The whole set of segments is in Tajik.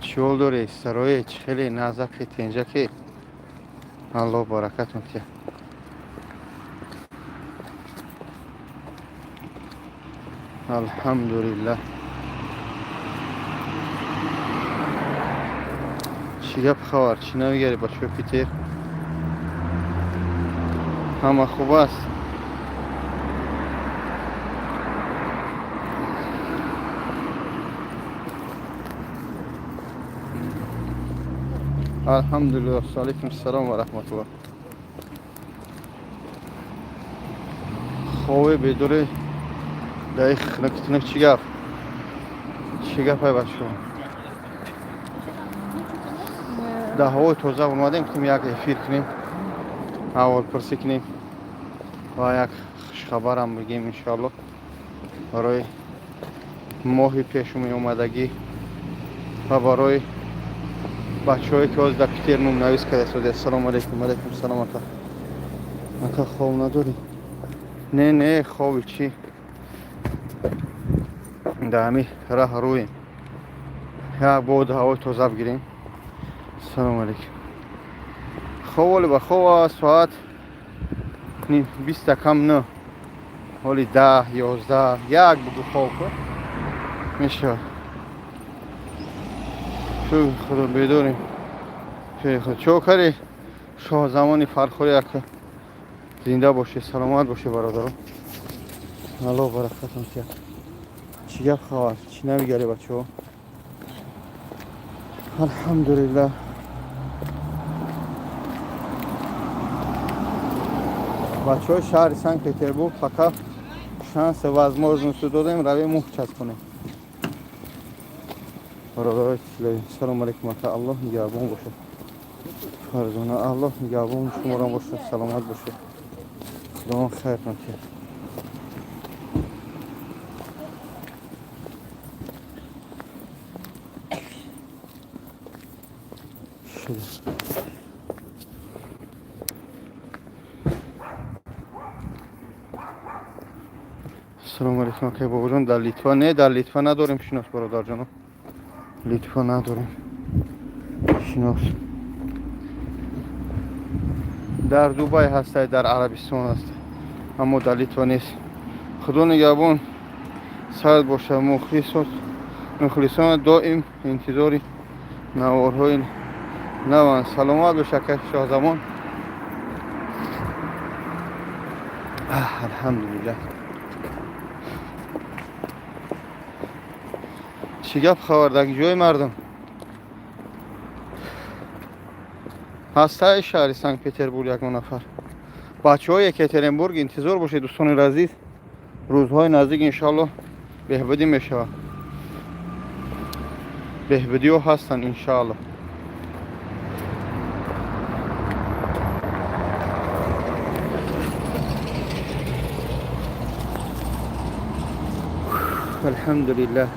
Чӣ ҳол дорӣ, сароe? Чӣ хеле назаки, тенҷаки? Аллоҳ баракатон тия. Алҳамдулиллаҳ. Чӣ гап, хабар, чӣ навигари, бачаҳои Питер? Ҳама хуб аст? Алҳамдулиллаҳ. Алайкум ассалом ва раҳматуллоҳ. Хове, бедоре, даи хунук. Чӣ гап, чӣ гапай, бачаҳо? Дар ҳавои тоза омадем, гуфтем, як эфир кунем, аҳволпурсӣ кунем ва як хушхабарам бигем, иншоалло, барои моҳи пешумеомадагӣ ва барои бачаҳое, ки ҳозир дар Питер номнавис карда истода. Ассалому алайкум. Алайкум салом, ака. Ака, хоб надорӣ? Не, не, хоби чӣ, дар ҳами раҳ рӯем, як боду ҳавои тоза бигирем. Ассалому алайкум. Хоб оли ба хоб, соат 9:40, ҳоли 10, 11, як бугу хоб ку мешавад. Шукр Худо, бедорем. Чо кари, Шоҳзамони Фархорӣ ака? Зинда бошед, саломат бошед, бародаро. Аллоҳ баракатон тиҳад. Чӣ гап, хабар, чӣ навигари, бачаҳо? Алҳамдулиллаҳ. Бачаҳои шаҳри Санкт Петербург, пока шанс, возможность додем, равем, муҳ часпонем. Бародарои, салому алайкум, ака. Аллоҳ нигаҳбон бошад. Фарзона, Аллоҳ нигаҳбон шуморам бошад, саломат бошед, Худованд хайртон тиҳад. Шуда. Ассалому алайкум, акай Бобоҷон. Дар Литва не, дар Литва надорем шинос, бародарҷоно, Литва надорем шинос. Дар Дубай ҳастай, дар Арабистон ҳаст, аммо дар Литва нест. Худо нигаҳбон сард боша. Мухлисон доим интизори наворҳои наванд. Саломат бош, акай Шоҳзамон. Алҳамдулиллаҳ. Чӣ гап, хабар, дар ҷои мардум ҳастаи шаҳри Санкт Петербург ягон нафар? Бачаҳои Екатеринбург, интизор бошед, дӯстони азиз, рӯзҳои наздик, иншоалло, беҳбудӣ мешавад. Беҳбудиҳо ҳастанд, иншоалло. Алҳамдулиллаҳ.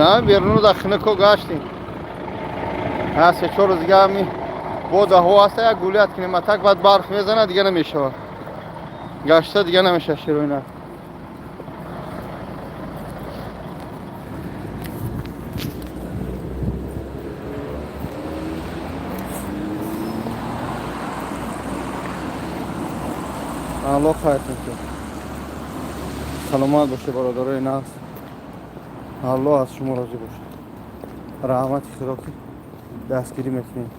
На, беруну дар хинако гаштем. 3-4 рӯз дига ҳами бода ҳаво аста, як гулять кунем, а так баъд барф мезанад, дига намешавад. Гашта дига намешавад, широина. Аллоҳ хайртон кунад. Саломат бошед, бародарои нағз. Аллоҳ аз шумо розӣ бошад. Раҳмати Худо, ки дастгирӣ мекунед.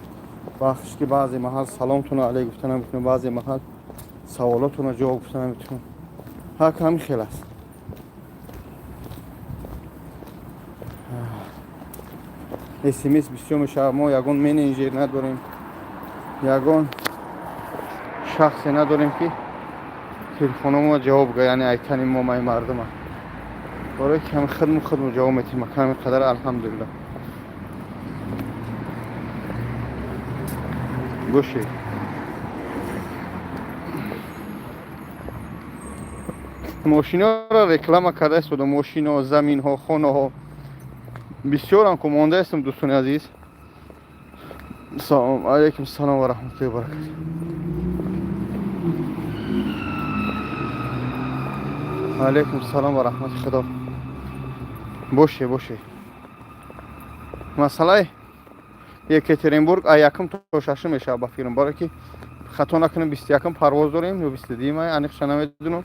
Бахшиш, ки баъзе маҳал саломтонро алей гуфта наметунам, баъзе маҳал саволотонро ҷавоб гуфта наметунам. Ҳак ҳамин хел аст. СМС бисёр мешавад, мо ягон менеҷер надорем, ягон шахсе надорем, ки телефономо ҷавоб га, яъне айтани мо май мардума. Барои ки ҳами хидму хидму ҷавоб метиҳем, ҳамин қадар, алҳамдулиллаҳ. Гӯшед. Мошиноро реклама карда истода, мошино, заминҳо, хонаҳо бисёрам ку мондаистам, дӯстони азиз. Салом алейкум, салом ва раҳматуллоҳи ва баракатуҳ. Алейкум салом ва раҳмати Худо. Боше, боше. Масъалаи Екатеринбург а якум то шашум мешавад, ба фикрам, барое ки хато накунем, 21-м парвоз дорем ё 22-ма, аниқша намедунам.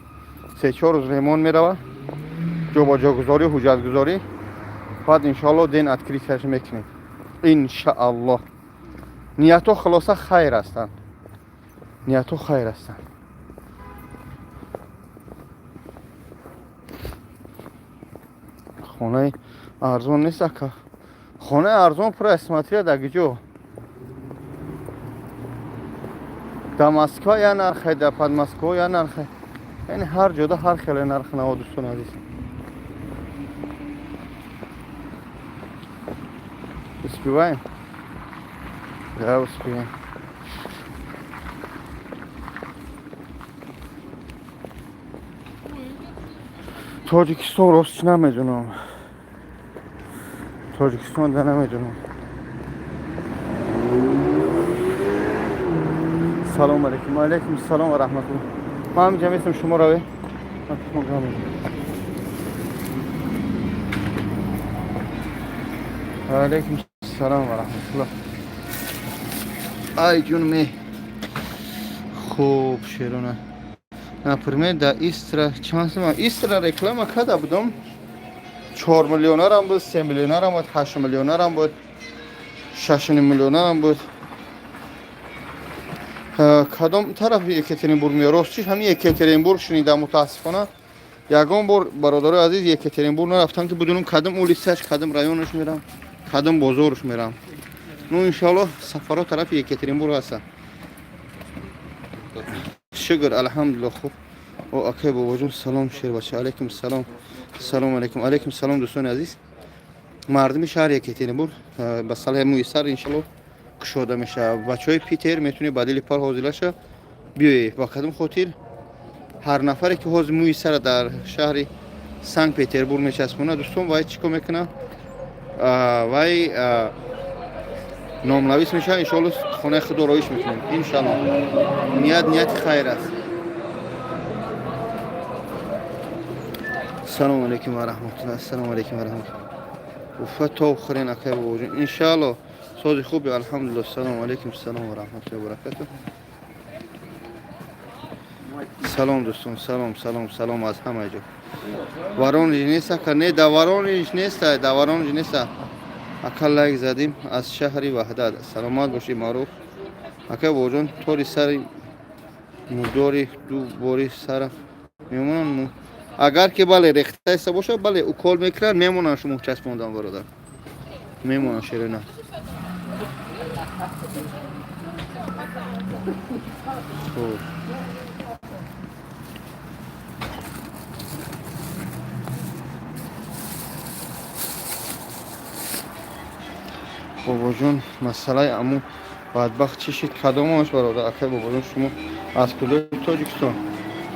3-4 рӯз ремонт мерава, ҷобаҷогузорӣ, ҳуҷҷатгузорӣ, баъд иншоалло день открытия ш мекунем, иншааллоҳ. Ниятҳо хулоса хайр ҳастанд, ниятҳо хайр ҳастанд. Хонаи арзон нест, ака. Хонаи арзон пура, смотря дар куҷо. Дар Москва я нархе, дар Подмосква я нархе, яъне ҳар ҷода ҳар хеле нарх наво, дӯстони азиз. Успеваем? Да, успеем. Тоҷикистон рост намедунам, Тоҷикистон да намедунам. Салом алейкум. Алейкум салом ва раҳматулло. Ман ҳаминҷа местам, шумо раве, ман шумо гап. Алейкум салом ва раҳматулло. Ай ҷун ме. Хуб, шерона, например, да Истра чанд сима? Истра реклама када будам, 4 миллионарам буд, 3 миллионарам буд, 8 миллионарам буд, 6,5 миллионарам буд. Кадом тарафи Екатеринбург меё? Ростиш, ҳамин Екатеринбург шунида. Мутаассифона, ягон бор, бародарои азиз, Екатеринбург нарафтам, ки бидунам кадом улица ш, кадом районаш мерам, кадом бозорш мерам. Ну, иншоалло, сафарҳо тарафи Екатеринбург ҳастанд. Шукр, алҳамдулилла, хуб. О, акай бобоҷон, салом. Шербача, алейкум салом. Салом алейкум. Алейкум салом, дӯстони азиз, мардуми шаҳри Екатеринбург. Ба салаи мӯи сар иншалло кушода мешавад. Бачаҳои Питер метавонед ба дили пар ҳозилаша биёед. Ба кадом хотир? Ҳар нафаре ки ҳозир мӯи сара дар шаҳри Санкт Петербург мечаспонад, дӯстон, вай чӣ кор мекунад? Вай номнавис мешавад. Иншоалло, хонаи худо роиш мекунем, иншалло. Ният нияти хайр аст. Салому алейкум ва раҳматулло. Ассалому алейкум ва раҳматулло. Уфа то хӯрен, акай бобоҷон. Иншалло, сози хуби, алҳамдулилла. Салому алейкум, салом ва раҳматуллоҳи ва баракатуҳ. Салом, дӯстон, салом, салом, салом аз ҳама ҷо. Воронеж нест, ака? Не, да Воронеж нест, да Воронеж нест, ака. Лайк задим аз шаҳри Ваҳдат. Саломат бошӣ, Маъруф. Ака бобоҷон, тори сари мудори ду бори сара мемонанд? Агар ки бале рехтаиста бошад, бале, укол мекунанд, мемонанд. Шумо часпондан, бародар, мемонанд. Шерина. Хуб, бобоҷон, масъалаи аму бадбахт чӣ шид? Кадомаш, бародар? Акай бобоҷон, шумо аз куҷои Тоҷикистон?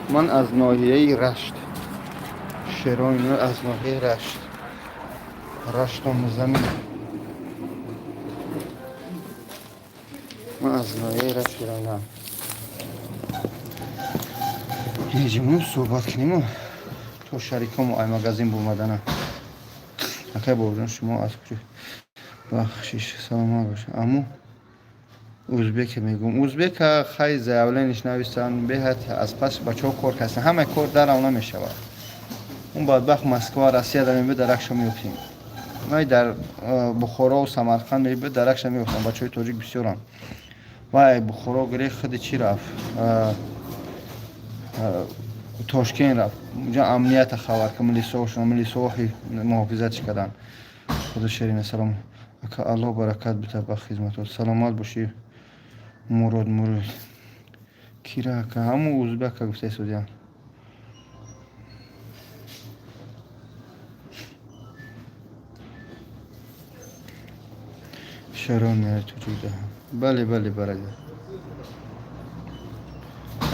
Ман аз ноҳияи Рашт, шероино, аз ноҳияи Рашт, Раштом замин. Ман аз ноҳияи Рашт, шероинам. Ҳеҷимон суҳбат кунему то шарикому ай магазин бумадана. Акай бобоҷон, шумо аз куҷо? Бахшиш, саломат боша. Аму узбеке мегӯм, узбека хай заявление ш нависанд, беҳад аз пас бачаҳо кор кастанд, ҳама кор дарав намешавад. Он бадбахт Москва, Россия дар мебиёд, даракша меёфтем. Вай дар Бухоро, Самарқанд мебиёд, даракша меёфтам. Бачаҳои тоҷик бисёранд. Вай Бухоро гирех, худи чӣ рафт, Тошкент рафт, унҷа амнията хабар ка, милисоошон, милисоҳо муҳофизатш карданд. Худо шерина. Салом, ака, Аллоҳ баракат бита ба хизматот. Саломат бошӣ, Мурод. Мурод кира, ака? Ҳаму узбека гуфта истодиям. Шарон тоҷик. Бале, бале, бародар,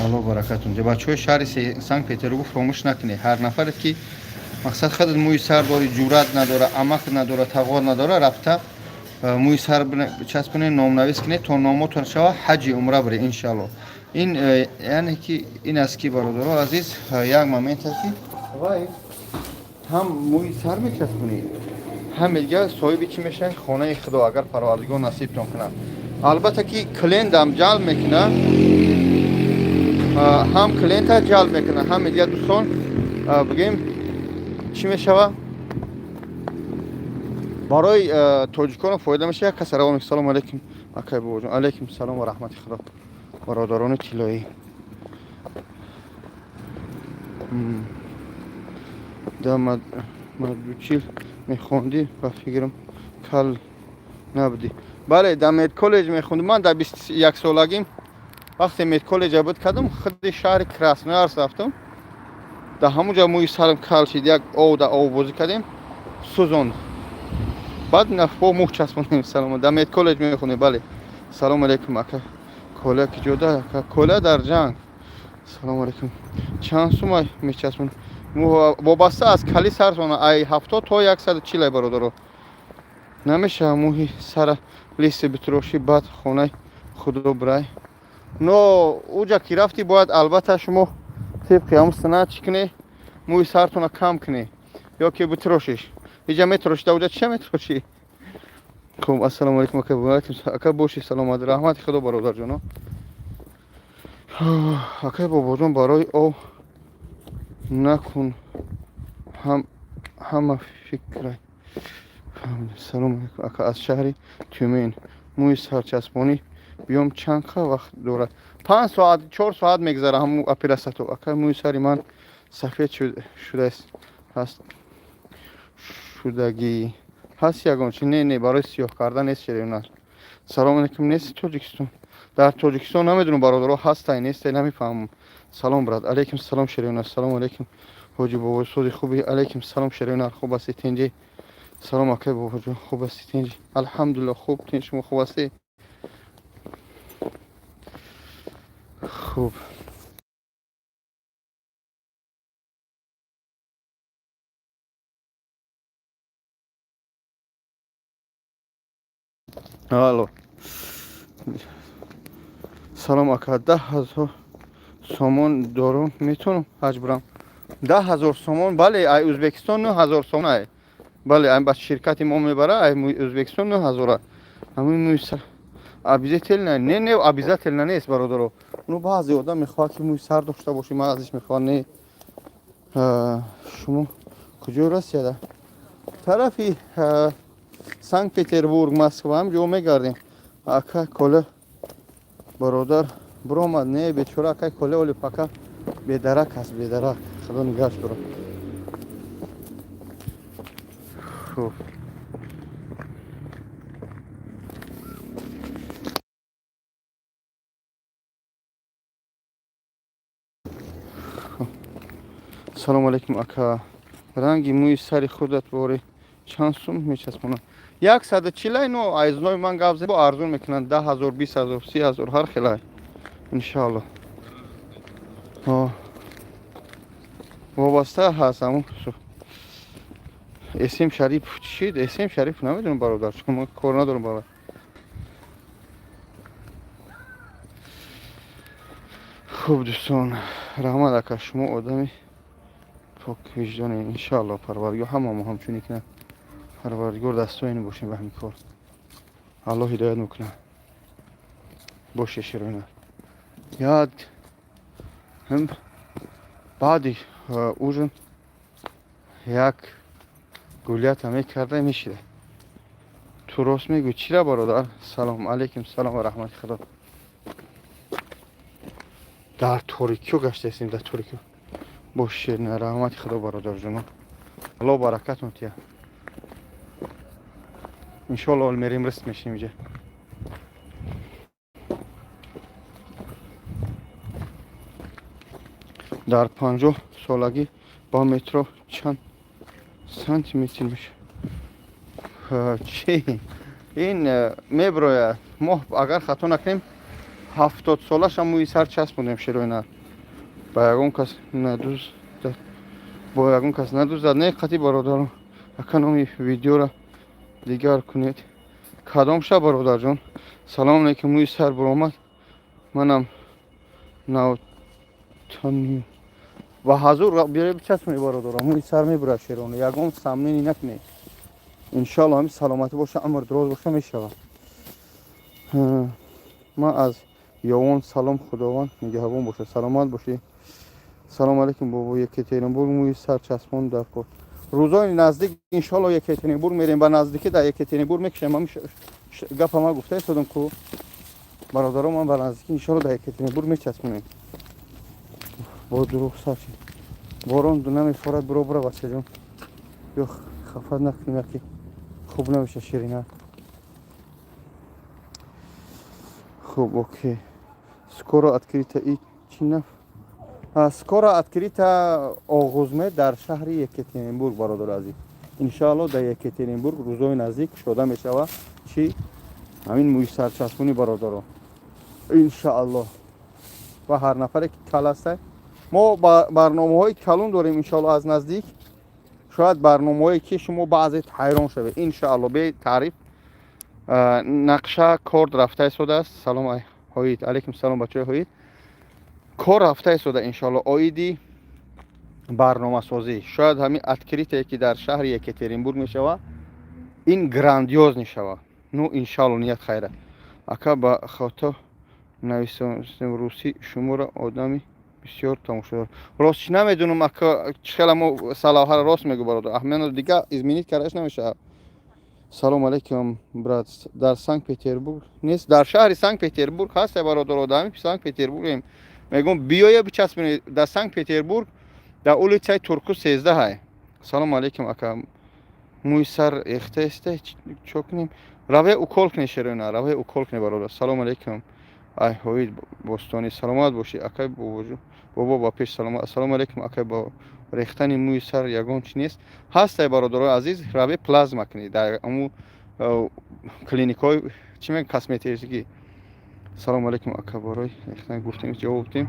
Аллоҳ баракатун. Бачаҳои шаҳри Санкт Петербург, фаромӯш накунед, ҳар нафаре ки мақсад худат мӯи сар дорӣ, ҷуръат надора, амак надора, тағор надора, рафта. Мӯи сар часпонед, номнавис кунед, то номотон шава, ҳаҷи умра бире, иншалло. Ин яъне ки ин аст ки, бародаро азиз, як момент аст ки вай ҳам мӯи сар мечаспонӣ, ҳам дигар соҳиби чӣ мешавед? Хонаи Худо, агар Парвардигор насибтон кунад. Албатта ки клиентам ҷалб мекунад, ҳам клиента ҷалб мекунад, ҳам дигар дӯстон, бигем, чӣ мешава, барои тоҷикон фоида мешава. Як кас равон. Салому алайкум, акай бобоҷон. Алайкум салом ва раҳмати Худо, бародарони тиллоӣ. Да мадучил мехондӣ, ба фикрам, кал набудӣ. Бале, дар медколлеҷ мехондим. Ман дар 21 солагим вақте медколлеҷа буд кардам, худи шаҳри Красноярск рафтам. Дар ҳамон ҷо мӯи сарам кал шид. Як ов дар овбозӣ кардем, сӯзонд, баъд бо мӯ часпондем. Салом. Дар медколлеҷ мехондем, бале. Салому алейкум, ака. Коля ки ҷода? Ака Коля дар ҷанг. Салому алейкум. Чанд сума мечаспон? Вобаста аз кали сартона, ай 70 то 140 ай, бародаро. Намешава мӯҳи сара лиси битрошӣ, баъд хонаи Худо бирай? Но уҷа ки рафтӣ, бояд албатта шумо тибқи ҳамн суннат чӣ кунӣ? Мӯи сартона кам кунӣ ё ки битрошиш. Иҷа метрошӣ, да уҷа чия метрошӣ? Хуб, ассалому алайкум, ака. Ака, боши саломат, раҳмати Худо, бародарҷоно. Акай бобоҷон, барои ов накун, ҳама фикрай. Салому алайкум, ака, аз шаҳри Тюмен. Мӯи сарчаспонӣ биём, чанд қа вақт дорад? 5 соат, 4 соат мегзара ҳамун операсиято. Ака, мӯи сари ман сафед шудааст, ҳаст шудагӣ ҳаст ягон чи? Не, не, барои сиёҳ кардан нест. Шеринар, салому алайкум. Нести Тоҷикистон? Дар Тоҷикистон намедонам, бародаро, ҳастай, нестай, намефаҳмам. Салом, брат. Алайкум салом, Шеринар. Салому алайкум, ҳоҷи бобо, сози хуби? Алайкум салом, Шеринар. Хуб ҳасти, тинҷӣ? Салом, акай бобоҷон, хуб ҳасти, тинҷӣ? Алҳамдулилло, хуб, тинҷ. Шумо хуб ҳастӣ? Хуб. Алло, салом, ака. 10 000 сомон дорум, метавонам ҳаҷ бурам? 10 000 сомон? Бале, ай Ӯзбекистон 9000 сомон ай. Бале, ай ба ширкати мо мебара, ай Ӯзбекистон 9000-а. Ҳамин мӯи сар обязательно? Не, не, обязательно нест, бародаро. Ну, баъзе одам мехоҳад, ки мӯи сар дошта бошӣ, ман мехоҳад. Не, шумо куҷои Россияда? Тарафи Санкт Петербург, Москва, ҳам ҷо мегардем. Ака Коля бародар биромад? Не, бечора акай Коля оли пака бедарак аст, бедарак. Худо нигаҳш дорад. Хуб. Салому алейкум, ака. Ранги мӯи сари худат бори чанд сум мечаспонад? 140-ай. Но айзнои ман гап бо арзон мекунанд: 10 000, 20 000, 30 000, ҳар хелай, иншоалло. Вобаста ҳаст ҳамун. Эсем Шарипов чӣ шид? Эсем Шарипов намедонам, бародар, шумо кор надорам бародар. Хуб, дӯстон, раҳмат, ака, шумо одами поквиҷдоне. Иншоалло, Парвардигор ҳамамо ҳамчунин кунад. Парвардигор дастоини бошем ба ҳамин кор. Аллоҳ ҳидоят мекунад. Боше, широна. Яд ҳам баъди ужин як гулята мекарда мешида. Ту рост мегӯй, чира, бародар? Салом алейкум, салом ва раҳмати Худо. Дар торикиё гаштаистем, дар торикиё. Бош, ширина. Раҳмати Худо, бародарҷоно. Аллоҳ баракатон тия. Иншоалло, ол мерем, рist мешинем иҷа. Дар 50 солагӣ ба метро чанд сантиметр мешавад? Чи ин меброяд? Мо, агар хато накунем, 70 солаша мӯи сар часпондем. Шероина ба ягон кас надуздад, бо ягон кас надуздад. Не, қатъи, бародарон. Ака, номи видеора дигар кунед. Кадом ша, бародарҷон? Салом алейкум. Мӯи сар буромад, манам навтани ва ҳазур биёре бичаспонӣ, бародаро. Мӯи сар мебурад, шероно, ягон сомнение накунед. Иншоалло, ҳами саломатӣ боша, амр дуроз боша, мешавад. Ман аз Ёвон. Салом, Худованд нигаҳбон бошад, саломат бошӣ. Салом алейкум, бобо. Екатеринбург мӯи сар часпон дар кор. Рӯзои наздик, иншоалло, Екатеринбург мерем, ба наздикӣ дар Екатеринбург мекушем. Гапа ман гуфта истодам ку, бародаро, ман ба наздикӣ, иншоалло, дар Екатеринбург мечаспонем. Бо дурӯғ сар борон намефорад. Буро, бура, бачаҷон, ё хафа накунем, яки хуб намеша, ширина. Хуб, окей. Скоро открыто и чи? Скоро открыто Оғузме дар шаҳри Екатеринбург, бародари азиз. Иншоалло, дар Екатеринбург рӯзои наздик кушода мешавад. Чи, ҳамин мӯи сарчаспони, бародаро, иншоалло. Ва ҳар нафаре ки кал ҳастай, мо барномаҳои калон дорем, иншоалло, аз наздик. Шояд барномаҳое ки шумо баъзе ҳайрон шавед, иншоалло. Бетаъриф нақша кор рафта истодааст. Салом, ҳоид. Алейкум салом, бачаҳои ҳоид. Кор рафта истода, иншоалло, оиди барномасозӣ. Шояд ҳамин открытие, ки дар шаҳри Екатеринбург мешавад, ин грандиозный шавад. Ну, иншоалло, ният хайра. Ака, ба хато нависем русӣ, шуморо одами бисёр тамошодор. Ростш намедунам, ака, хела мо салавҳара рост мегӯ, бародар. Аҳмено дига изменить кардаш намешавад. Салом алейкум, брат. Дар Санкт Петербург нест? Дар шаҳри Санкт Петербург ҳаст, бародар. Одами Санкт Петербургем, мегӯм, биёя, бичаспонед. Дар Санкт Петербург, дар улицаи Турку 13 ҳай. Салом алейкум, ака. Мӯи сар рехта чо кунем? Раве, укол кунед, шерона, раве, укол кунед, бародар. Салом алейкум, ай ҳоид бостонӣ. Саломат бошӣ, акай. Бобоҷон, бобо, ба пеш, саломат. Ассалому алейкум, акай. Бо рехтани мӯи сар ягон чи нест? Ҳастай, бародарои азиз. Раве, плазма кунед дар аму клиникҳои, чӣ мегӯянд, косметологӣ. Салому алейкум, ака. Барои рехтан гуфтем, ҷавоб додем.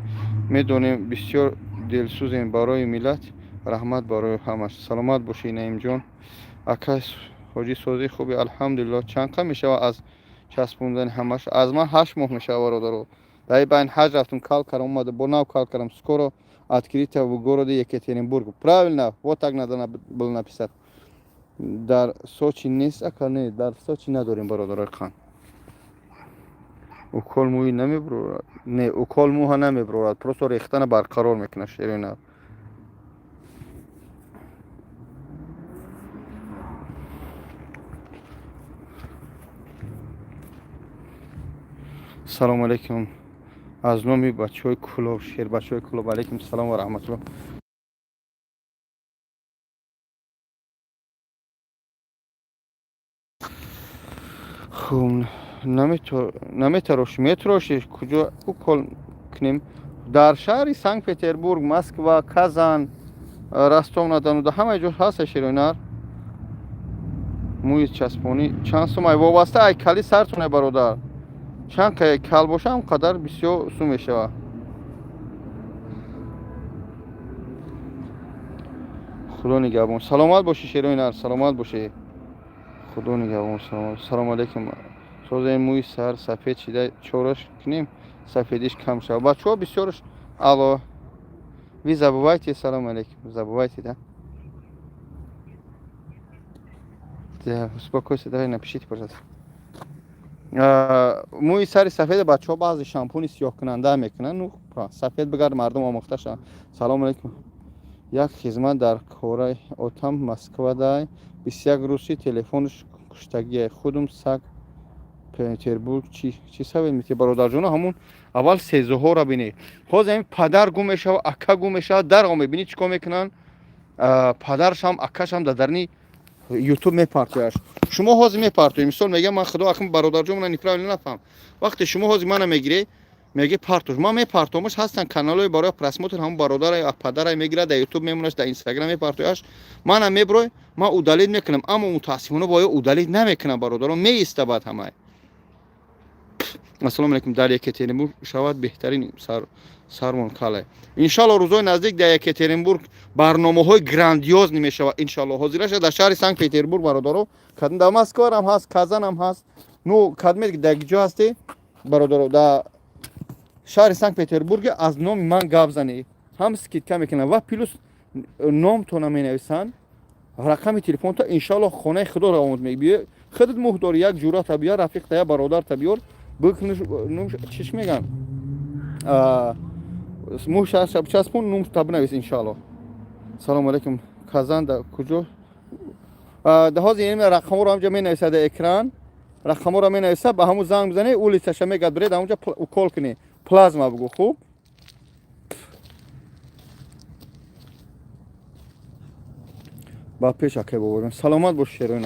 Медонем, бисёр дилсӯзем барои миллат. Раҳмат барои ҳамаш. Саломат бошӣ, Наимҷон. Ака ҳоҷӣ, созӣ, хуби? Алҳамдулилло. Чанд қа мешавад аз часпондани ҳамаш? Аз ман 8 моҳ мешавад, бародаро. Дар байн ҳаҷ рафтум, кал кардам, омада, бо нав кал кардам. Скоро открытие в городе Екатеринбург. Правильно, вот так надо было написать. Дар Сочи нест, ака? Не, дар Сочи надорем, бародарои қан. Укол мӯи намебурорад? Не, укол мӯҳа намебурорад, просто рехтана барқарор мекунад, шерина. Салому алейкум аз номи бачаҳои Кулоб, шербачаҳои Кулоб. Алейкум салом ва раҳматулло. Хуб, наметарошӣ? Метарошӣ. Куҷо укол кунем? Дар шаҳри Санкт Петербург, Москва, Казан, Ростов на Дону, ҳамаи ҷо ҳаст, шеронар. Мӯи часпонӣ чанд сум? Ай вобаста ай кали сартоне, бародар. Чанд кал боша, ҳам қадар бисёр сум мешавад. Худо нигаҳбон. Саломат бошӣ, шерои нар, саломат бошӣ. Худо нигаҳбон. Салому алейкум. Созаи мӯи сар сафед шида, чораш кунем, сафедиш кам шавад? Бачаҳо бисёрш. Алло, вы забывайте. Салому алейкум. Забывайте, да? Да, успокойся, давай, напишите, пожалуйста. Мӯи сари сафеда, бачаҳо баъзе шампуни сиёҳкунанда мекунанд. Ну, сафед бигард, мардум омӯхта шаванд. Салому алейкум. Як хизмат дар кораи отам Москвадай, 21 рӯзи телефонаш куштагия. Худум Санкт Петербург. Чӣ сабаб мети, бародарҷоно? Ҳамун аввал сезуҳоро бинед. Ҳозир ҳамин падар гум мешавад, ака гум мешавад, дарғо мебинӣ, чӣ кор мекунанд? Падарашам, акашам дар дарни Ютуб мепартояш. Шумо ҳозир мепартоед, мисол мегӯям ман, худо акм, бародарҷон, мана неправильно нафаҳм. Вақте шумо ҳозир мана мегиред, меги партош, ман мепартомаш. Ҳастанд каналҳои барои просмотр, ҳамун бародарай, падарай мегирад, дар Ютуб мемонаш, дар Инстаграм мепартояш. Мана меброй, ман удалить мекунам, аммо мутаассифона бо ё удалить намекунам, бародарон, меиста. Баъд ҳамай Ассалому алайкум, дар Екатеринбург шавад беҳтарин сармон калай. Иншалло, рӯзои наздик дар Екатеринбург барномаҳои грандиозный мешавад, иншалло. Ҳозираша дар шаҳри Санкт Петербург, бародаро, дар Москварам ҳаст, Казанам ҳаст. Ну, кадмед дар ҷо ҳасте, бародаро, дар шаҳри Санкт Петербург аз номи ман гап занӣ, ҳам скидка мекунам ва плюс номтона менависанд, рақами телефонта. Иншалло, хонаи худо равонат мебиё. Худат муҳ дори, як ҷурата биёр, рафиқта, як бародарта биёр, чиш меган, муҳ часпон, нумта бинавис, иншалло. Салому алайкум, Казан да куҷо? Да ҳозир ин рақамҳоро ҳамҷа менависад, экран рақамҳоро менависад, ба ҳамун занг бизанед, улицаша мегад, биред ҳамунҷа укол кунед, плазма бугӯ. Хуб, ба пеш, акай боборем. Саломат бош, шерои,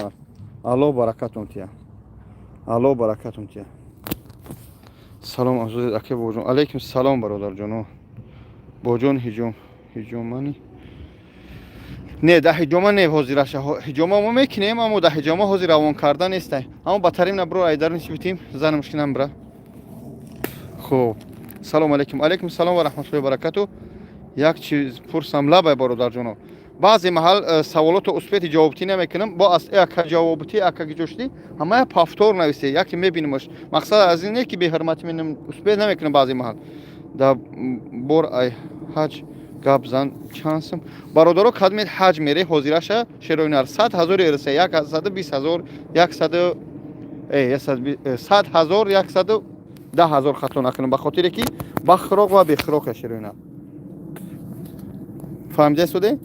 Аллоҳ баракатон тия, Аллоҳ баракатон тия. Салом азиз акай бобоҷон. Алайкум салом, бародарҷоно. Боҷон, ҳиҷом ҳиҷомани не, да ҳиҷома не, ҳозираша ҳиҷома мо мекунем, аммо да ҳиҷома ҳозир равон карда нестай. Аммо ба тарим набро, айдар нисбитим зан мушкинам бира. Хуб, салому алайкум. Алайкум салом ва раҳматуллоҳи баракату. Як чиз пурсам? Лабай, бародарҷоно. Баъзе маҳал саволото успети ҷавобтӣ намекунам, бо аз яка ҷавобтӣ, ака ҷоштӣ ҳамая повтор нависе, яке мебинамаш. Мақсад аз ин не ки беҳурматӣ менам, успеть намекунам баъзе маҳал. Да бор ай ҳаҷ гап зан, чанд сум, бародаро, кадмед ҳаҷ мере? Ҳозираша, шероинар, 100 000 иреса, 120 000, яксаду 100 000, 110 000, хато накунам, ба хотире ки ба хӯрок ва бехӯрока, шероинар, фаҳмида суде.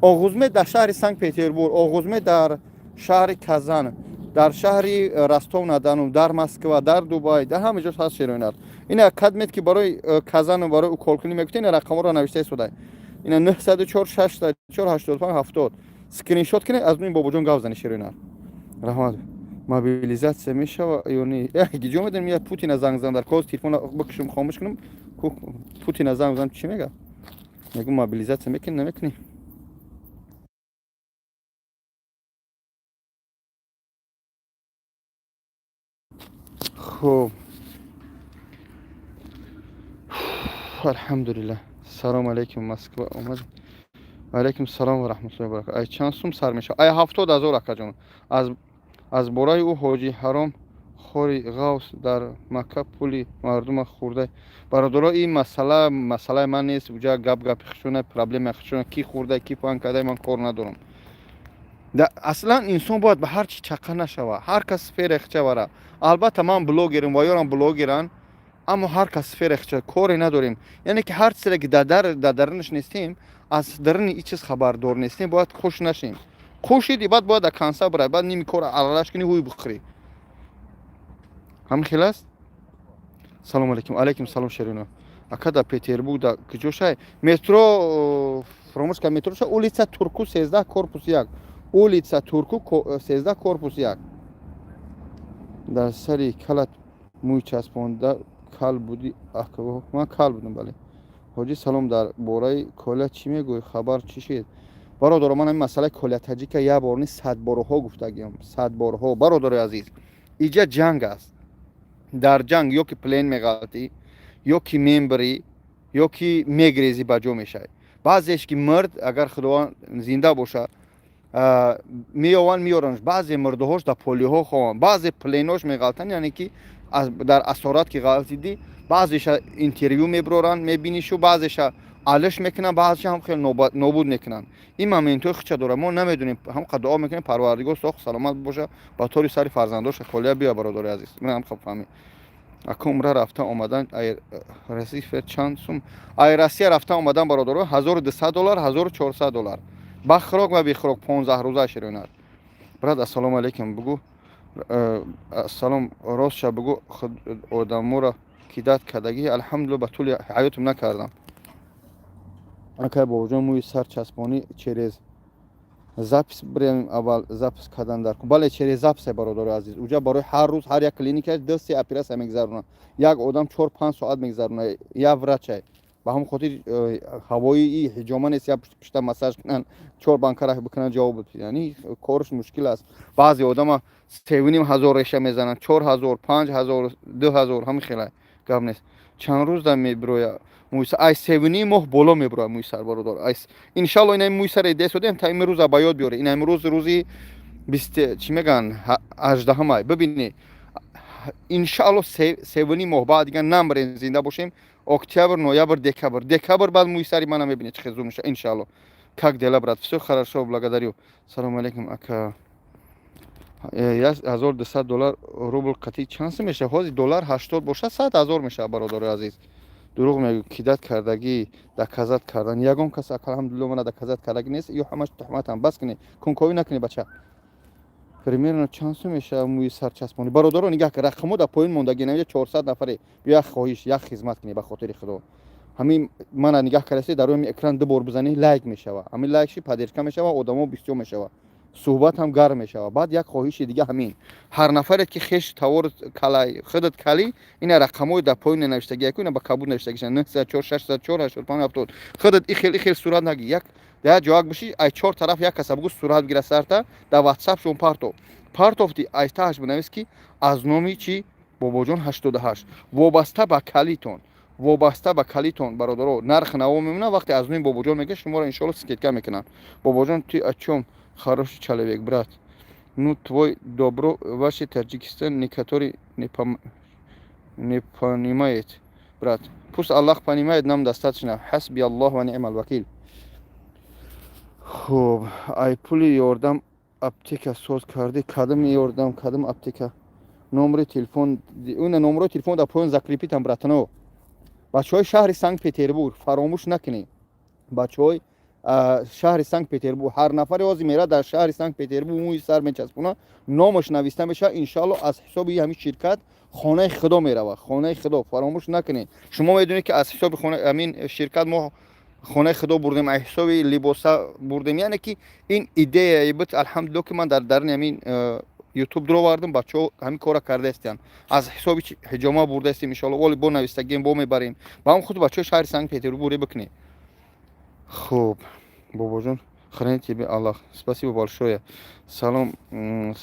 Оғузме дар шаҳри Санкт Петербург, оғузме дар шаҳри Казан, дар шаҳри Ростов на Дону, дар Москва, дар Дубай, дар ҳама ҷо ҳаст, шероинар. Ина кадмед ки барои Казану барои уколкунӣ мегуфта, ина рақамҳоро навишта истода, ина 904 604 85 70, скриншот кунед, аз нуи бобоҷон гап зани, шероинар. Раҳмат. Мобилизация мешава ё не? Гиҷо медонем, я Путина занг зан дар коз, телефона бикушам, хомӯш кунам, Путина занг зан, чӣ мега? Мегӯ, мобилизация мекунӣ, намекунӣ? Хуб, алҳамдулиллаҳ. Салому алайкум, Москва омад. Алайкум салом ва раҳматуллоҳи ва баракатуҳ. Ай чанд сум сар мешавад? Ай 70 000, акаҷон. Аз бораи ӯ ҳоҷи ҳаром хори ғавс дар Макка пули мардума хӯрда. Бародаро, ин масъала масъалаи ман нест, уҷа гап гапи хушона, проблема хушона, ки хӯрда, ки паҳн карда, ман кор надорам. Аслан инсон бояд ба ҳар чи чақа нашава, ҳар кас сфера хича бара. Албатта, ман блогерам ва ёрам блогеран, аммо ҳар кас сфера хича, коре надорем. Яъне ки ҳар чизе ки дар дарунаш нестем, аз даруни ин чиз хабардор нестем, бояд хуш нашем. Хушиди, баъд бояд дар конца бирай, баъд ними кора аралаш кунӣ, ҳуй бихӯрӣ. Ҳамин хел аст. Салому алайкум. Алайкум салом, шерино. Ака, дар Петербург да куҷо шай? Метро, фаромӯш кард, метроша, улица Турку, 13, корпус 1, улица Турку, 13, корпус 1. Дар сари калат мӯй часпонда кал будӣ? Ман кал будам, бале. Ҳоҷӣ, салом, дар бораи Коля чӣ мегӯӣ, хабар чӣ шид? Бародаро, ман ҳамин масъалаи Коля Таҷика як бор ни, сад борҳо гуфтагиам, сад борҳо. Бародарои азиз, иҷа ҷанг аст. Дар ҷанг ё ки плен меғалтӣ, ё ки мембирӣ, ё ки мегрезӣ, ба ҷо мешавӣ. Баъзеш ки мирд, агар Худованд зинда бошад, меёванд, меёранд. Баъзе мурдаҳош дар полиҳо хованд, баъзе пленош меғалтанд, яъне ки дар асорат ки ғалтидӣ, баъзеша интервю мебироранд, мебинишу, баъзеша алиш мекунанд, баъзеша ҳам хеле нобуд мекунанд. Ин моментҳои хича дорад, мо намедонем. Ҳам дуо мекунем, Парвардигор соҳ саломат боша, ба тори сари фарзандоша холия биё. Бародари азиз, ман ҳам фаҳмӣ. Ака, умра рафта омадан Россия чанд сум? Ай Россия рафта омадан, бародаро, 1200 доллар, 1400 доллар, ба хӯрок ва бехӯрок, 15 рӯза, широнад. Брат, ассалому алайкум, бугӯ, ассалом, ростша бугӯ, одаморо кидать кардагӣ? Алҳамдулилла, ба тӯли ҳаётам накардам. Акай бобоҷон, мӯи сар часпонӣ через запись бирем, аввал запись кардан дар? Бале, через запись, бародари азиз. Уҷа барои ҳар рӯз ҳар як клиника ду се операция мегзаронад, як одам 4-5 соат мегзаронад, як врачай. Ба ҳамон хотир ҳавои ҳиҷома нест, як пушта массаж кунанд, чор банкара бикунанд, ҷавоб бидиҳанд. Корш мушкил аст. Баъзе одама 3500 реша мезананд, 4000, 5000, 2000, ҳамин хела гап нест. Чанд рӯз да мебироя мӯи? Ай 3,5 моҳ боло мебироя мӯи сар, бародар. Иншалло, ина мӯи саре десодем, та имрӯза ба ёд биёре. Ина имрӯз рӯзи бист, чӣ мегӯянд, 18-ам. Бибинӣ, иншалло, 3,5 моҳ баъд дигар намбарем, зинда бошем, октябр, ноябр, декабр. Декабр баъд мӯи сари мана мебинед, чӣ хел зур меша, иншалло. Как дела, брат? Все хорошо, благодарю. Салому алейкум, ака. 1200 доллар рубл қатӣ чанд сум мешавад? Ҳозир доллар 80 бошад, 100 000 мешавад, бародари азиз. Дурӯғ мегӯ, кидать кардагӣ, доказать кардан. Ягон кас, алҳамдулилло, мана доказать кардагӣ нест. Ё ҳамаш туҳматам. Бас кунед, кунковӣ накунед, бача. Примерно чанд сум мешавад мӯи сарчаспонӣ? Бародаро, нигаҳ кар, рақамҳо дар поён мондагӣ. Наҷа 400 нафаре. Як хоҳиш, як хизмат кунед, ба хотири Худо. Ҳамин мана нигаҳ кардаси, дар рӯи экран ду бор бизанӣ, лайк мешава. Ҳамин лайк ши, поддержка мешава, одамо бисёр мешава, суҳбат ҳам гарм мешава. Баъд як хоҳиши дига ҳамин: ҳар нафаре ки хеш тавор калай, худат калӣ, ина рақамҳои дар поён навиштагӣ яку, ина ба кабуд навиштагиша: 904 604 85 70. Худат ихел ихел сурат наги, як дар ҷоак биши, ай чор тараф як каса бугӯ, сурат бигира, сарта дар ватсап шон парто партофти, ай таҳаш бинавис, ки аз номи чи Бобоҷон 88, вобаста ба калитон, вобаста ба калитон. Бародаро, нарх наво мемонад. Вақте аз номи Бобоҷон мега, шуморо иншоалло скидка мекунанд. Бобоҷон, ты о чём? Хороший человек, брат. Ну, твой добро ваше Таджикистан некоторые не понимает, брат. Пусть Аллах понимает, нам достаточно. Ҳасби Аллоҳ ва ниъмал вакил. Хуб, ай пули ёрдам аптека соз кардӣ? Кадом ёрдам, кадом аптека? Номери телефон, уна номерои телефон дар поён закрепить ам, братано. Бачаҳои шаҳри Санкт Петербург, фаромӯш накунед. Бачаҳои шаҳри Санкт Петербург, ҳар нафаре ҳозир мерад дар шаҳри Санкт Петербург мӯи сар мечаспонад, номаш нависта мешавад, иншоалло, аз ҳисоби ҳамин ширкат хонаи Худо меравад. Хонаи Худо, фаромӯш накунед. Шумо медонед, ки аз ҳисоби ҳамин ширкат мо хонаи Худо бурдем, аз ҳисоби либоса бурдем. Яъне ки ин идеяе буд, алҳамдулилло, ки ман дар даруни ҳамин Ютуб дуровардам. Бачаҳо ҳамин кора кардаистиянд, аз ҳисоби ҳиҷома бурдаистем, иншоалло. Воли бо навистагием, бо мебарем. Ба ҳам худ бачаҳои шаҳри Санкт Петербург бикунед. Хуб, бобоҷон, храни тебе Аллах. Спасибо большое. Салом,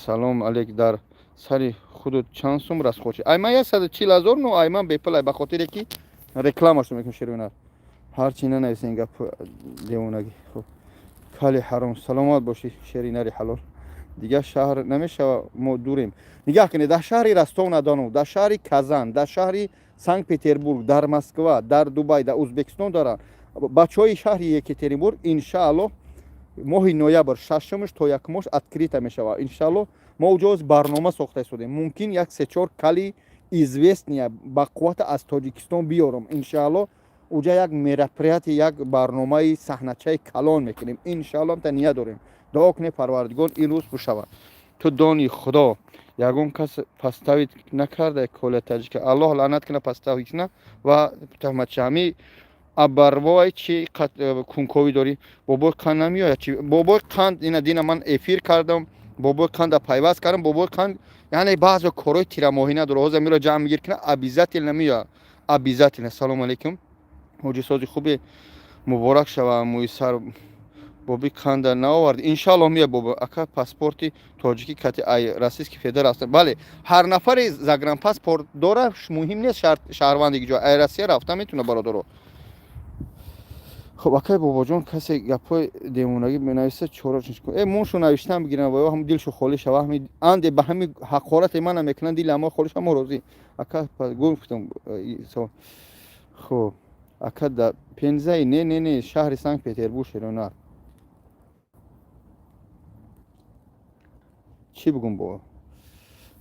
салом алейк. Дар сари худут чанд сум расход шид? Ай ман 140 000. Ну, ай ман бепул, ба хотире ки рекламашо мекунам. Шервинар, ҳарчи нанависен, гап девонагӣ. Хуб, кали ҳаром. Саломат бошӣ, шеринари ҳалол. Дигар шаҳр намешава, мо дурем. Нигаҳ кунед, дар шаҳри Ростов на Дону, дар шаҳри Казан, дар шаҳри Санкт Петербург, дар Москва, дар Дубай, дар Узбекистон доранд. Бачаҳои шаҳри Екатеринбург, иншаалло, моҳи ноябр, шашумш то якумош открыто мешавад, иншаалло. Мо уҷоз барнома сохта истодем. Мумкин як сечор кали известный ба қуввата аз Тоҷикистон биёрам, иншаалло. Уҷа як мероприятие, як барномаи саҳначаи калон мекунем, иншаалло. Та ният дорем. Дуо кунед, Парвардигор ин рӯз бишавад. Ту дони Худо, ягон кас подставить накарда коля таҷика. Аллоҳ лаънат кина подставить на ва туҳматчи. Абарвой, чи кунковӣ дорӣ? Бобои Қанд намеояд? Чи бобои Қанд? Ина дина ман эфир кардам, бобои Қанда пайваст кардам. Бобои Қанд, яъне баъзе корҳои тирамоҳӣ надора. Ҳозир меро ҷамъ мегир кина, обязательно меояд, обязательно. Салому алейкум, ҳоҷисози хубе, муборак шава мӯи сар. Боби Қанда наовард? Иншалло, меояд. Бобо ака, паспорти тоҷикӣ кати ай Российский Федерация? Бале, ҳар нафаре загранпаспорт дора, муҳим нест шаҳрванди ҷо, ай Россия рафта метавона, бародаро. Хуб, акай Бобоҷон, касе гапҳои девонагӣ менависа, чора муншу навиштан бигирам ва ҳам дилшу холӣ шава. Ҳами анде ба ҳами ҳақорате мана мекунанд, дили ама холӣ шава, мо розӣ. Ака, гуфтам. Хуб, ака, да Пензаи? Не, не, не, шаҳри Санкт Петербург. Шеронар, чӣ бигум? Бо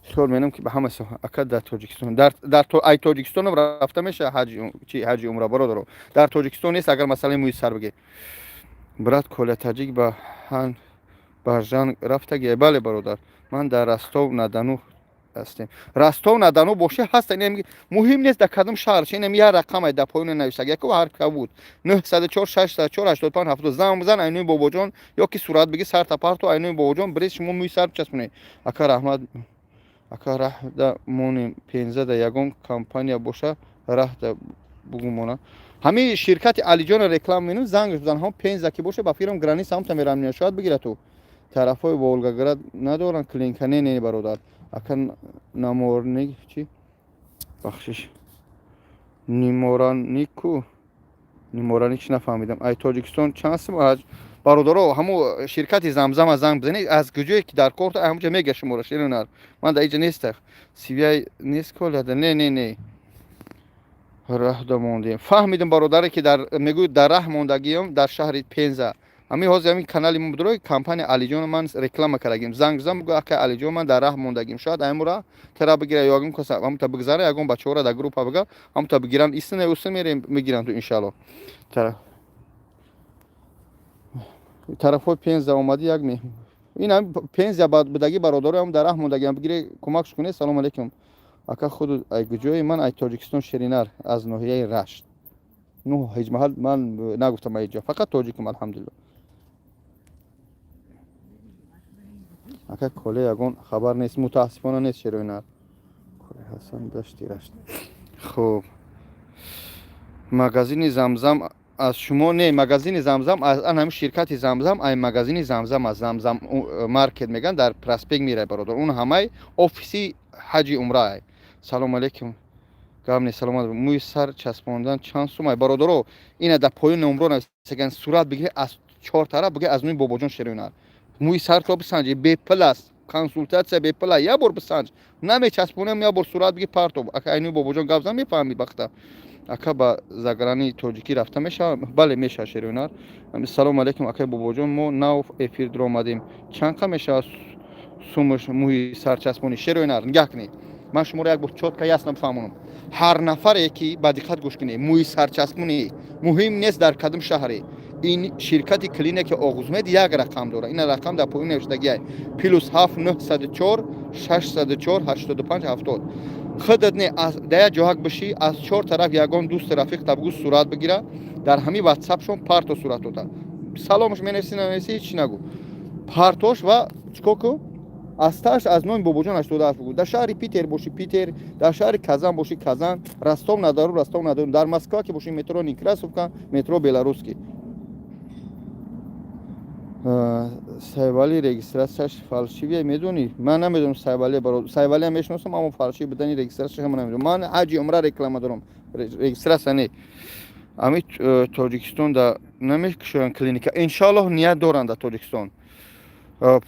хиёл менам, ки ба ҳама. Ака, дар Тоҷикистон, дар ай Тоҷикистонам рафта меша ҳаҷ, чи ҳаҷи умра, бародаро? Дар Тоҷикистон нест. Агар масъалаи мӯи сар бигӣ, брат, Коля таҷик ба ҳан Баржан рафтаги? Бале, бародар, ман дар Ростов на Дону ҳастем. Ростов на Дону боше, ҳаста. Муҳим нест дар кадом шаҳр. Инам як рақамай дар поёни навиштаг, яку ҳар кабуд: 904 604 85 70. Занг бизан, айнуи Бобоҷон, ё ки сурат биги, сарта парту, айнуи Бобоҷон бирез, шумо мӯи сар бичаспонед. Ака, раҳмат. Ака, раҳда монем. Пензада ягон компания боша, раҳда Бугумона ҳамин ширкати Алиҷонро реклама менум, зангш бизан. Ҳам Пенза ки боша, ба фикрам, граница ҳамта мерам, шояд бигира. Ту тарафҳои Волгоград надоранд клиника? Не, не, бародар. Ака, наморник чи, бахшиш, ниморанику, нимораник чи, нафаҳмидам. Ай Тоҷикистон чанд сум? Бародаро, ҳамо ширкати Замзама занг бизанед, аз куҷое ки дар кор, ҳамҷа мега шуморо. Ширинар, ман дар иҷа неста, связь нест колада. Не, не, не, раҳда мондем. Фаҳмидам, бародаре ки дар мегӯяд, дар раҳ мондагиём, дар шаҳри Пенза. Ҳамин ҳозир ҳамин канали мо будро, компания Алиҷон ман реклама кардагим. Занг бизан, бугӯ: «Ака Алиҷон, ман дар раҳ мондагим». Шояд аймура тара бигира ё ягон каса ҳамта бигзара, ягон бачаҳоро дар группа бига, ҳамта бигиранд, истина уста мерем, мегиранд ту, иншалло. Тарафҳои Пенза омадӣ, як ме ин ҳам Пенза будагӣ, бародаро, ҳам дар раҳ мондагиам, бигире, кӯмакш кунед. Салому алейкум, ака, худу ай куҷои? Ман ай Тоҷикистон, Шеринар, аз ноҳияи Рашт. Ну, ҳеҷ маҳал ман нагуфтам ай ҷо, фақат тоҷикам, алҳамдулилло. Ака, коле ягон хабар нест? Мутаассифона, нест, Шероинар. Ҳасан дашти Рашт. Хуб, магазини Замзам аз шумо? Не, магазини Замзам аз ан ҳамин ширкати Замзам, ай магазини Замзам, аз Замзам маркет меган, дар проспект мирай, бародар. Он ҳамаи офиси ҳаҷи умра. Салому алейкум. Гап не, саломат. Мӯи сар часпондан чанд сумай, бародаро? Ина дар поёни номро нависаган, сурат бигире аз чор тараф, биги аз нӯи Бобоҷон Шероинар. Мӯи сарто бисанҷи, бепул аст, консултатсия бепул. Як бор бисанҷ, намечаспонем, як бор сурат биги, партоб. Ака, айнӯи Бобоҷон гап зан, мефаҳмӣ бахта. Ака, ба заграни тоҷикӣ рафта мешавад? Бале, мешавад, Шероинар. Салому алейкум, акаи Бобоҷон, мо нав эфир дуромадем. Чанд қа мешавад сумаш мӯи сарчаспонӣ? Шероинар, нигаҳ кунед, ман шуморо як бор чётко, ясно бифаҳмонам. Ҳар нафаре ки ба диққат гӯш кунед, мӯи сарчаспонӣ, муҳим нест дар кадом шаҳре, ин ширкати клиники Оғузмед як рақам дорад. Ина рақам дар поён навиштагиай: +7 904 604 85 70. Худат не, дар як ҷоҳак бишӣ, аз чор тараф ягон дӯсти рафиқ табгӯ сурат бигира, дар ҳамин ватсапшон парто суратота. Саломш менависӣ, нанависӣ, ҳеч чи нагӯ, партош ва чикор ку, аз тааш аз номи Бобоҷон 88 бугӯ. Дар шаҳри Питер бошӣ, Питер, дар шаҳри Казан бошӣ, Казан, Ростов на Дону, Ростов на Дону, дар Москва ки бошӣ, метро Некрасовка, метро Белорусский. Сайвали регистрацияш фальшивый, медонӣ? Ман намедонам Сайвали, Сайвалиам мешиносам, аммо фальшивый будани регистрацияш ман намедонам. Ман ҳаҷи умра реклама дорам, регистрация не. Ами Тоҷикистон да намекушоянд клиника? Иншоаллоҳ, ният доранд дар Тоҷикистон.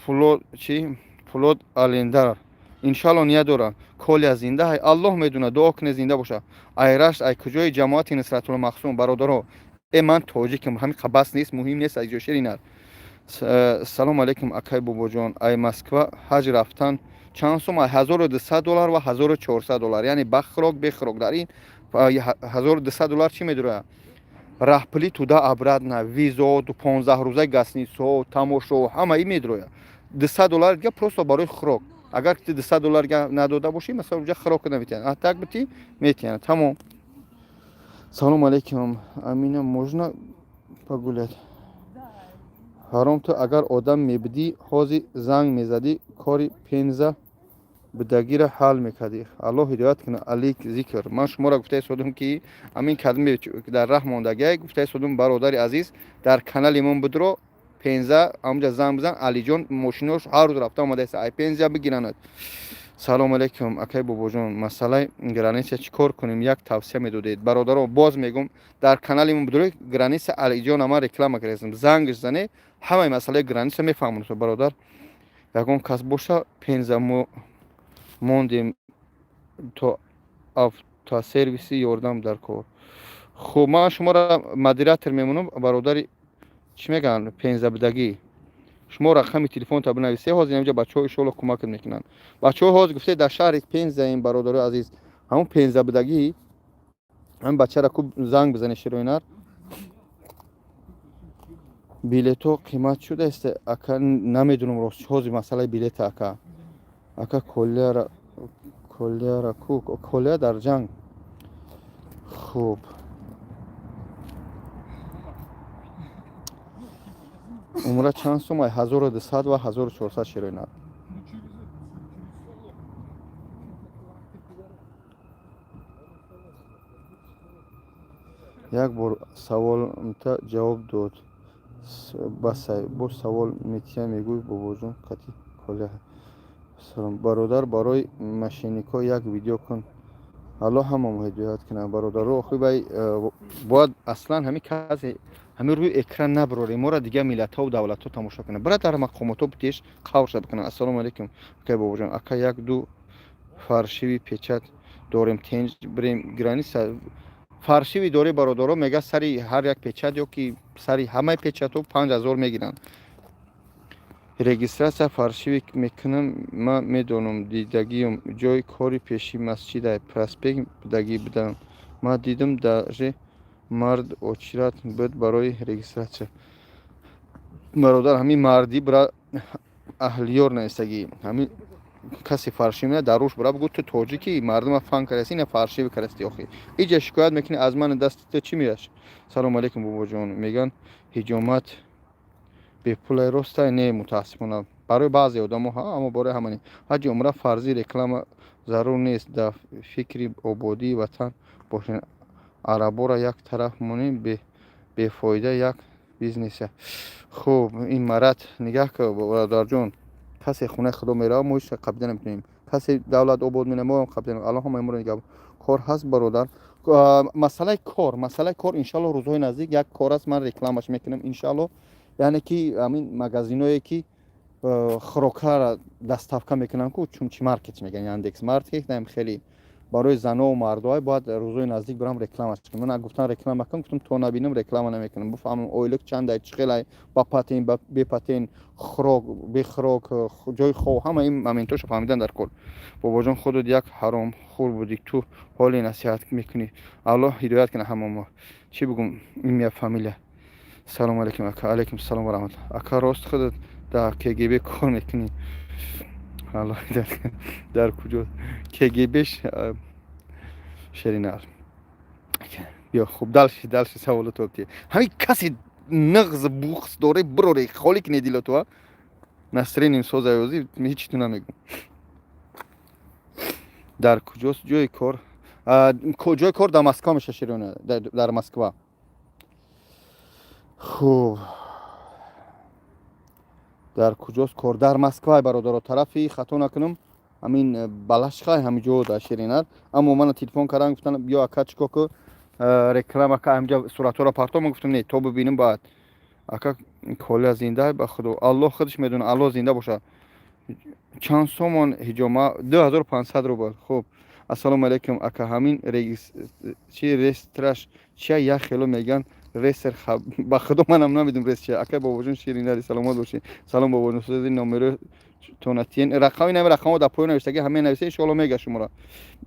Пулод чи, Пулод Алендар, иншоаллоҳ, ният доранд. Коля зинда ҳай? Аллоҳ медонад, дуо кунед, зинда боша. Ай Рашт, ай куҷои ҷамоати Нусратулло Махсум? Бародаро, э, ман тоҷикам, ҳамин қабас нест, муҳим нест аз ҷо. Шеринар, салому алейкум, акай Бобоҷон, ай Москва ҳаҷ рафтан чанд сум? 1200 доллар ва 1400 доллар, яъне ба хӯрок, бехӯрок. Дар ин 1200 доллар чӣ медурад? Раҳпулӣ туда обратно, визо, 15 рӯзаи гостиницаҳо, тамошо, ҳама ин медурояд. 200 доллар дига просто барои хӯрок. Агар ти 200 доллар надода бошӣ, масалан, уҷа хӯрок наметиҳанд, а так бити, метиҳанд, тамом. Салому алейкум, Амина, можно погулять? Ҳаром, ту агар одам мебудӣ, ҳозир занг мезадӣ, кори Пенза будагиро ҳал мекардӣ. Аллоҳ ҳидоят кунад. Алик зикр, ман шуморо гуфта истодам, ки ҳамин кадме дар раҳ мондагиай, гуфта истодам: бародари азиз, дар канали мон будро, Пенза, ҳамҷа занг бизан, Алиҷон мошинош ҳар рӯз рафта омадааст, ай Пенза бигиранад. Салому алейкум, акай Бобоҷон, масъалаи граница чӣ кор кунем, як тавсия медодед? Бародаро, боз мегӯм, дар канали мо будро, граница Алиҷон ама реклама кардастам, зангш зане, ҳамаи масъалаи граница мефаҳмонад. Бародар, ягон кас боша, Пенза мо мондем, то автосервиси ёрдам дар кор. Хуб, ман шуморо модератор мемонам. Бародари, чӣ мегӯянд, пензабудагӣ, шумо рақами телефонта бинависе, ҳозир инҷа бачаҳо иншоалло кӯмакат мекунанд. Бачаҳо, ҳозир гуфте, дар шаҳри Пензаем, бародарои азиз, ҳамон пензабудагӣ, ҳамин бачара ку занг бизане. Широинар, билетҳо қимат шудааст, ака? Намедонам, рост, ҳозир масъалаи билета, ака. Ака, Коляра, Коляра ку? Коля дар ҷанг. Хуб, умра чанд сум? 1200 ва 1400, широинар. Як бор саволта ҷавоб дод, басай, боз савол метия, мегӯй бобоҷон кати коля. Салом, бародар, барои мошенникҳо як видео кун. Аллоҳ ҳамамо ҳидоят кунад, бародаро. Охи вай бояд аслан ҳамин касе ҳамин рӯи экран набарорем, моро дигар миллатҳову давлатҳо тамошо кунанд. Бира, дар мақомотҳо битеш қаврша бикунанд. Ассалому алайкум, акай бобоҷон. Ака, як ду фальшивый печать дорем, тенҷ бирем граница. Фальшивый дори, бародаро, мега, сари ҳар як печать ё ки сари ҳамаи печатҳо 5000 мегиранд. Регистрация фальшивый мекунам, ман медонам, дидагиам. Ҷои кори пеши масҷида, проспект будагӣ будам. Ман дидам, даже мард очередь буд барои регистрация. Бародар, ҳамин мардӣ бира, аҳлиёр наистагӣ. Ҳамин касе фальшивый мена дар рӯш бира, бугӯ: «Ту тоҷикӣ, мардума фан кардаси, ина фальшивый кардасти». Охи, иҷа шикоят мекунӣ, аз мани дасти ту чӣ меяш? Салому алейкум, бобоҷон. Меган, ҳиҷомат бепулай, ростай? Не, мутаассифона, барои баъзе одамо ҳа, аммо барои ҳама не. Ҳаҷи умра фарзӣ, реклама зарур нест. Дар фикри ободии ватан бошед, арабора як тараф монем, бефоида як бизнеса. Хуб, ин марат нигаҳ кар, бародарҷон. Касе хонаи худо мерава, мо ҳеч қабида наметавонем. Касе давлат обод мена, мо қабида. Аллоҳ ҳамаи моро нигаҳ. Кор ҳаст, бародар? Масъалаи кор, иншалло, рӯзҳои наздик як кор аст, ман рекламаш мекунам, иншалло. Яъне ки ҳамин магазиное ки хӯрокара доставка мекунанд ку, чумчи маркет мегӯянд, Яндекс Маркет, хеле барои занову мардоҳай. Бояд рӯзҳои наздик бирам, рекламаш кунам. Ман гуфтам, реклама кун, гуфтам, то набинам, реклама намекунам. Бифаҳмам, ойлик чандай, чӣ хелай, ба патент, бепатент, хӯрок, бехӯрок, ҷои хоб, ҳама ин моментҳошо фаҳмидан дар кор. Бобоҷон, худат як ҳаромхӯр будӣ, ту ҳоли насиҳат мекунӣ. Аллоҳ ҳидоят кунад ҳама мо. Чӣ бигӯм? Имя, фамилия. Салому алейкум, ака. Алейкум салом ва раҳматулло. Ака, рост худат дар КГБ кор мекунӣ? Аллоҳ ҳидоят кунад. Дар куҷо КГБш, шеринар? Биё, хуб, дальше саволото бти. Ҳамин касе нағз бухс доре, бироре, холӣ кине дилото. Настроением созаёзӣ, ҳеч ту намегӯм. Дар куҷост ҷои кор? Ҷои кор дар Москва меша, шерина, дар Москва. Хуб, дар куҷост кор? Дар Москва, бародаро, тарафи, хато накунам, ҳамин Балашихай, ҳамин ҷо дар шеринар. Аммо мана телефон кардам, гуфтан: «Биё, ака, чӣ ко ку, реклама ка, ҳамҷа суратҳоро парто». Ман гуфтам: «Не, то бибинем баъд». Ака, Коля зинда? Ба худо, Аллоҳ худаш медонад, Аллоҳ зинда бошад. Чанд сомон ҳиҷома? 2500 рубл. Хуб, ассалому алайкум, ака. Ҳамин чи рестраш чия? Як хело меган рестер. Ба худо, манам намедонам рест чия. Ака бобоҷон ширинари, саломат бошӣ. Салом, бобоҷон, сози номеро тонатиен, рақами нами, рақамҳо дар поён навиштаги, ҳамаи нависта, иншоалло мега шуморо.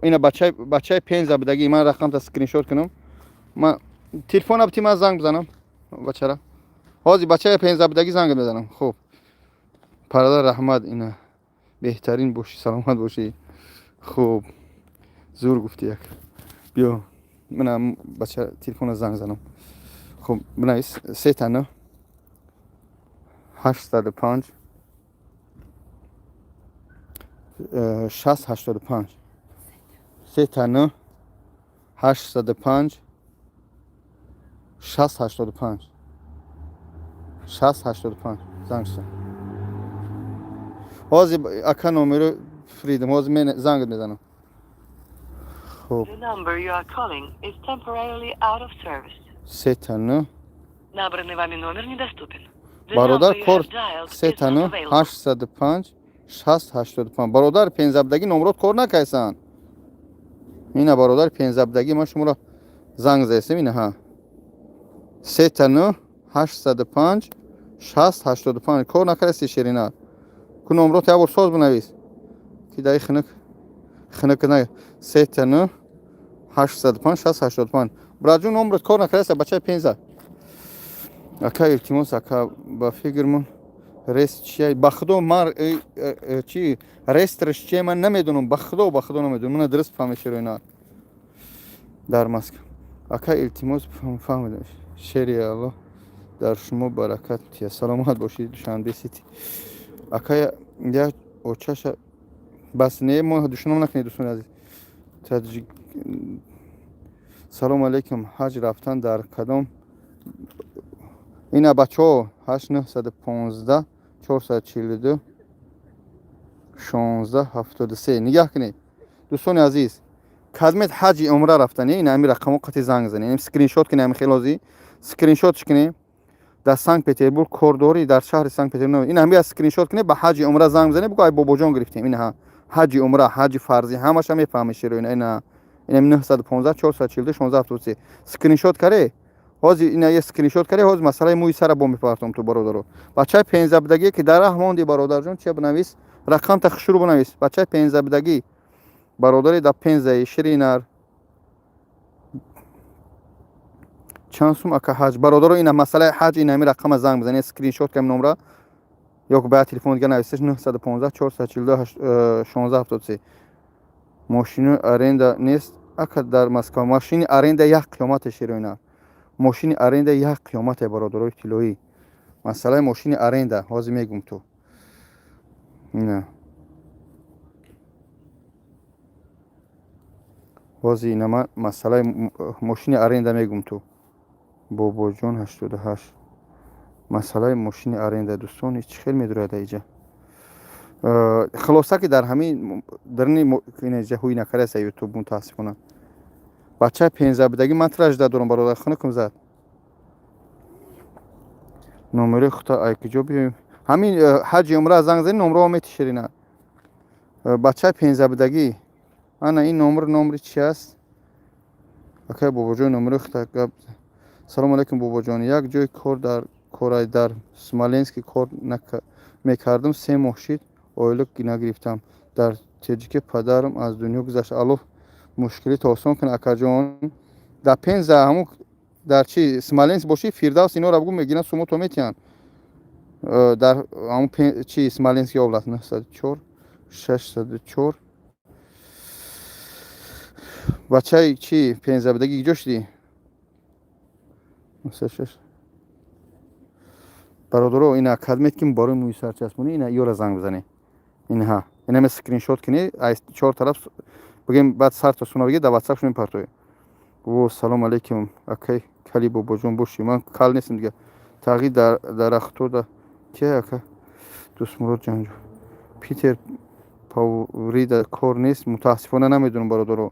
Ина бачаи Пенза будаги, ман рақамта скриншот кунам. Ман телефона бити, ман занг бизанам бачара. Ҳозир бачаи Пенза будаги занг мезанам. Хуб, парадар, раҳмат, ина беҳтарин бошӣ, саломат бошӣ. Хуб, зур гуфти як. Биё, мана бача телефона занг занам. Хуб, бинавис: 999 805 60 85. 999 805 60 85, 60 85 занг зан. Ҳозир, ака, номеро фридам, ҳозир мен зангат мезанам. Хуб. The number you are calling is temporarily out of service. 999. Набранный вами номер недоступен. Бародар, кор 999 805 60 85. Бародар, пензабдагӣ, номрот кор накайсан. Ина, бародар, пензабдагӣ, ман шуморо занг заестем. Ина ҳа, 999 805 60 85 кор накардаси. Ширина ку, номрот як бор соз бинавис, ки даи хинак хинак на. 999 805 60 85. Браҷун, номрот кор накардаста, бачаи Пенза. Ака, илтимос, ака, ба фикрмон рест чия? Ба худо, ман чи рестраш чия, ман намедонам. Ба худо, ба худо, намедонам. Мана дуруст фаҳме, шероина дар Москва. Ака, илтимос, фаҳмидам. Шери Аллоҳ дар шумо баракат тия, саломат бошӣ. Душанбе Сити. Ака, як очаша бас. Не, мо душном накунед, дӯстони азиз. Таҷик. Салому алейкум, ҳаҷ рафтан дар кадом? Ина, бачаҳо, 8 915 442 16 73. Нигаҳ кунед, дӯстони азиз, кадмет ҳаҷи умра рафтани, ина ҳами рақамо қати занг занед, скриншот кунед, ҳами хелози скриншотш кунед. Дар Санкт Петербург кор дорӣ, дар шаҳри Санкт Петербург? Ин ҳами скриншот кунед, ба ҳаҷи умра занг бизанед, бугӯ, ай Бобоҷон гирифтем. Ина ҳаҷи умра, ҳаҷи фарзӣ, ҳамаша мефаҳмед, шеро. Ина 915 442 16 73. Скриншот каре ҳозир, ина е скриншот каре. Ҳозир масъалаи мӯи сара бо мепартом. Ту, бародаро, бачаи Пенза будагӣ, ки дар раҳ монди, бародарҷон, чия бинавис, рақамта хушрӯ бинавис. Бачаи Пенза будагӣ, бародари дар Пензаи Ширинар, чанд сум, ака, ҳаҷ? Бародаро, ина масъалаи ҳаҷ, ина ҳами рақама занг бизанед, скриншот кам номра ё ба телефон дига нависеш: 915 442 16 73. Мошини аренда нест, ака, дар Москва? Мошини аренда як қиёмате, широина, мошини аренда як қиёмате, бародарои тиллоӣ. Масъалаи мошини аренда ҳозир мегум. Ту ина ҳозир ина ман масъалаи мошини аренда мегум. Ту, Бобоҷон 88, масъалаи мошини аренда, дӯстон, чӣ хел медурад иҷа? Хулоса, ки дар ҳамин дарни инаҷа ҳуй накардаста Ютуб, мутаассифона. Бачаи Пенза будагӣ, ман тражда дорам, бародар, хунукм зад. Номерои хута ай куҷо биёем? Ҳамин ҳаҷи умра занг зани, номроҳо метиширина. Бачаи Пенза будагӣ, ана ин номр, номри чи аст, акай Бобоҷон? Номерои хута гап. Салому алейкум, Бобоҷон, як ҷои кор дар корай, дар Смоленски кор мекардам, 3 моҳ шид, ойлук нагирифтам. Дар Теҷике падарам аз дунё гузашт. Аллоҳ мушкилито осон кунад, акаҷон. Дар Пенза, ҳамун дар чи, Смоленск бошӣ, Фирдавс, инора бугу, мегиранд, сумото метиҳанд. Дар ҳамун чи, Смоленский область, 904 604. Бачаи чи, Пенза будаги, киҷо шудӣ? 96. Бародаро, ина кадмет ки барои мӯи сарчаспонӣ, ина ёра занг бизанед. Инҳа инаме скриншот кунӣ, аз чор тараф бигем, баъд сарто суна бигир, дар Ватсап шумо мепартоед. Во, салом алейкум, акай кали Бобоҷон бошӣ. Ман кал нестам дига. Тағйир дар дарахто да ки, ака Дӯстмурод ҷанҷо, Питер Паврида кор нест? Мутаассифона, намедонам, бародаро.